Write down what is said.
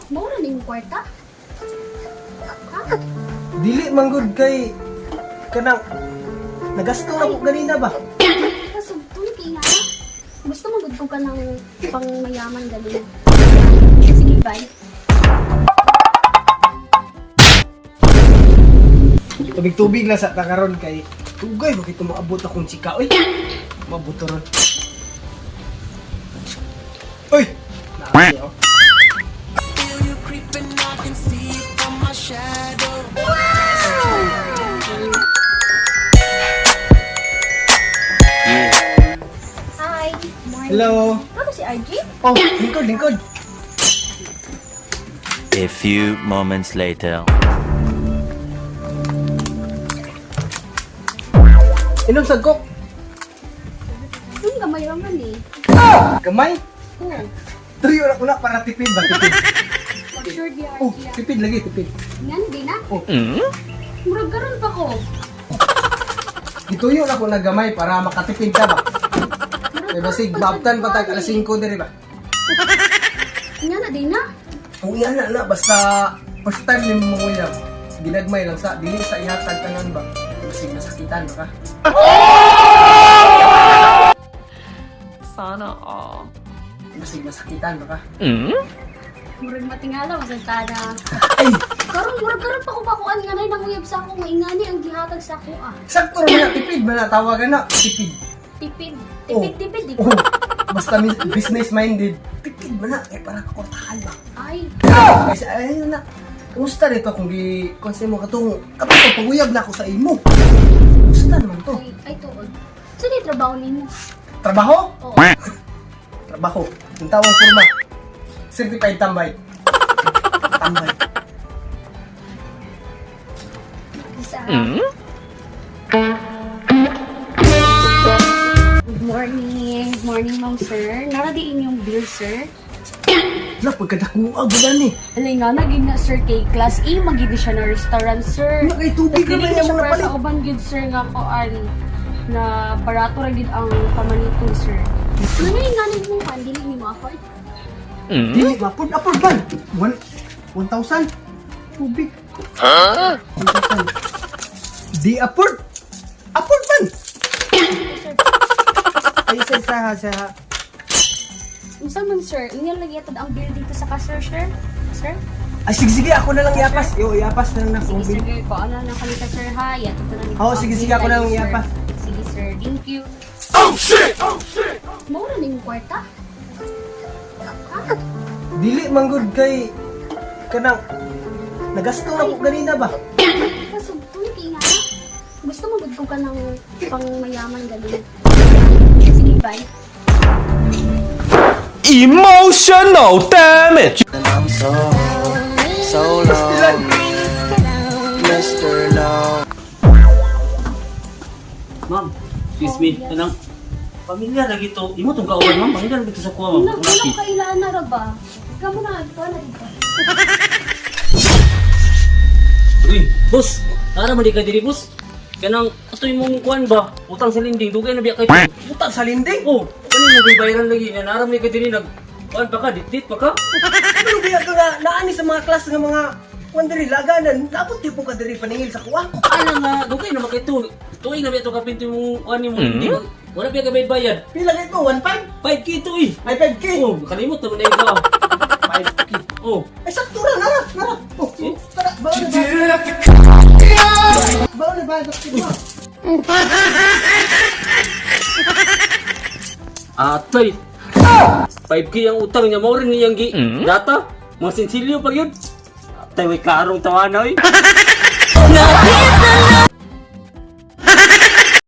Mao ra ning kwarta? Ha? Dili man gud kay kanang nagasto na ko ganina ba? Kasugtong kay nga. Gusto mo gud ko ka ng pang mayaman ganin. Sige, bye. Tubig-tubig lang sa takaron kay tugay bakit moabot akong chika oy. Maabot ron. Oy. Naasi oh. Hi. Morning. Hello. Ako si RJ. Oh, lingkod, lingkod. A few moments later. Inom sa coke. Yung gamay ra man eh. Gamay. Oo. Tuyo na ko na para tipid ba tipid. Sure di RJ. Oh, tipid lagi tipid. Ngan di na. Oh. Murag karon pa ko. Gituyo na ko na gamay para makatipid ka ba. Kay basig babtan pa tag alas 5 diri ba. Nga na di na. Oh, yan na na basta first time ni mo uyab. Ginagmay lang sa dili sa ihatag tanan ba. Basig masakitan ba ka? Sana all. Basig masakitan ba ka? Murag matingala sa tada. Ay, Karon murag karon pa ko bakuan nga nay nanguyab sa ako nga ingani ang gihatag sa ako ah. sakto ra man na tipid man na tawagan na tipid. Tipid. Oh. Tipid tipid di. Oh, basta business minded. Tipid man na kay para kakortahan ba. Ay, Kasi ayun na. Kumusta dito kung gi konse mo katong katong paguyab na ako sa imo. Kumusta naman to? ay, ay tuod. Sa di trabaho nimo? Trabaho? Oo. Trabaho. Ang tawang forma. Certified tambay. Tambay. Isa. Good morning. Good morning, ma'am sir. Nara di inyong bill, sir. La pagkadakuha bulan ni. Alay nga, naging na sir kay Class A, magiging siya na restaurant, sir. Wala kay tubig Dili na ba na yung siya mga para palit? sa uban gid sir nga koan na barato ra gid ang pamanito, sir. Ano na yung ganin mo kan dili nimo afford? Dili ba afford afford man. 1,000. Tubig. Ha? 1,000. Di afford. Afford man. Ay sa isa ha sa ha. Unsa man sir, inyo lagi atod ang bill dito sa cashier, sir? Sir? Ay sige sige ako na lang iapas. Yo iapas na lang na Sige sir, tubig. girl ko. Ano na kami ka sir ha? Yatod na lang Oo, ang sige, bill sige, ako na lang tayo, sir. iapas. Sige sir, thank you. Oh shit! Oh shit! Mao ra ning kwarta? Ha? Dili man gud kay kanang nagasto na ko ganina ba. Kasugtong kay nga. Gusto mo gud ko ka ng pang mayaman ganin. Sige, bye. Emotional damage. And I'm so, so lonely, Mr. No. Ma'am, excuse me, Oh, yes. kanang pamilya lagi to. Imo tong kauban, ma'am, pamilya lagi to sa kuha, ma'am. Wala wala kailangan na ra ba? Kamu na ko na dito. Uy, boss, nara man di ka diri, boss. Kanang ato imong kuan ba? Utang sa linding, dugay na biya kay. Utang sa linding. Oh, kani nagbayaran lagi nga nara man di ka diri nag kuan pa ka, dit pa ka. Ano ba ito na naani sa mga klase nga mga kuan diri laganan labot di po ka diri paningil sa kuha. Ana nga, dugay na ba kay to. Tuig na biya to kapinto imong kuan nimo linding. Wala biya ka bayad. Pila kay to 1.5? 5K to eh. Ay 5K. Oh, kalimot naman na ikaw. 5K. Oh, Ay sakto ra nara nara. Oh, tara baon na ba? Baon na ba? Sakto ba? Atay. 5K ang utang niya, mao rin niyang gi data. Mga sinsilyo pa yun. Atay, way klarong tawana oy.